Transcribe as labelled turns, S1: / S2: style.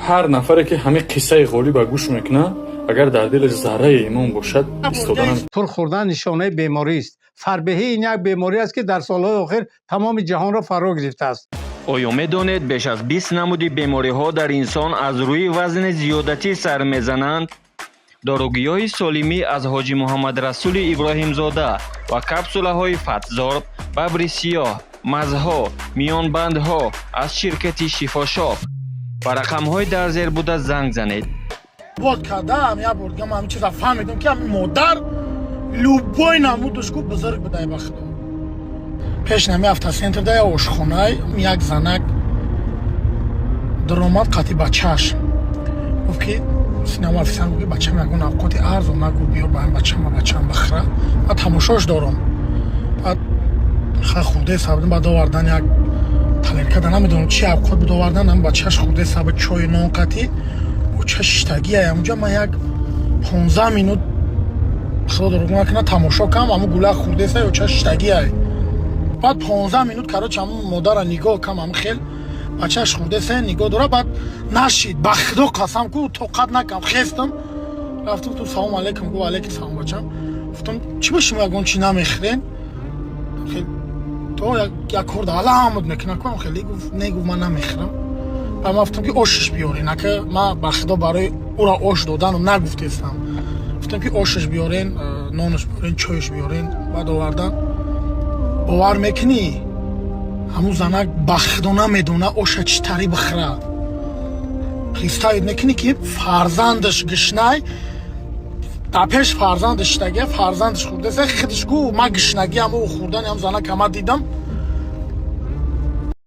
S1: Ҳар нафаре, ки ҳамин қиссаи Ғолиба гӯш мекунад, агар дар дилаш зарраи имон бошад, истода.
S2: Пур хӯрдан нишонаи беморист. Фарбеҳӣ ин як беморӣ аст, ки дар солҳои охир тамоми ҷаҳонро фаро гирифтааст.
S3: Оё медонед, беш аз 20 намуди бемориҳо дар инсон аз рӯи вазни зиёдатӣ сар мезананд? Дорогиҳои солимӣ аз Ҳоҷӣ Муҳаммадрасули Иброҳимзода ва капсулаҳои Фатзорб, бабри сиёҳ, мазҳо, миёнбандҳо аз ширкати «Шифошоп». Ба рақамҳои дар зер буда занг занед.
S4: Вот кардам, як бор дигам ҳамин чиза фаҳмидам, ки ҳамин модар любой намудаш ку бузург будай, ба худо. Пеш нами автоцентр да як ошхонай як занак даромад қати бачааш. Гуфт, ки синама официант гуфт, ки бачам ягон авқоти арзон нагу, биёр ба ҳамин бачама, бачам бихӯра, баъд тамошош дорам. Баъд хай хурдаи сабдим, баъд овардан як тарелка да, намедонам чи авқот буд, овардан, ҳам бачаш хурдаи сабд, чою нон қатӣ оча шиштагия. Ҳамунҷа ман як 15 минут, худо дурӯғ накунад, тамошо кам, ҳамун гула хурдеса, оча шиштагия. Баъд 15 минут, короче, ҳамун модара нигоҳ кам, ҳамун хел бачаш хурдеса нигоҳ дора. Баъд нашид, ба худо қасам ку, тоқат накам, хестам, рафтам ту, салом алейкум. Гу алейкум салом, бачам. Гуфтам, чӣ ба шумо ягон чи намехӯрен? То як кор да аламуд мекунам кам хеле. Гуфт, не, гуфт, ман намехӯрам. Баъд ман гуфтам, ки ошиш биёрен. Ака, ман ба худо барои ӯра ош додану нагуфтестам. Гуфтам, ки ошиш биёрен, нонаш биёрен, чоюш биёрен. Баъд овардан. Бовар мекунӣ, ҳамун занак ба худо намедона оша чӣ тари бихӯрад. Представить мекунӣ, ки фарзандаш гишнай, дар пеш фарзандаш шитагия, фарзандаш хӯрдеса, худаш гу ман гишнагиам. Ӯ хӯрдани ҳам занак ама дидам.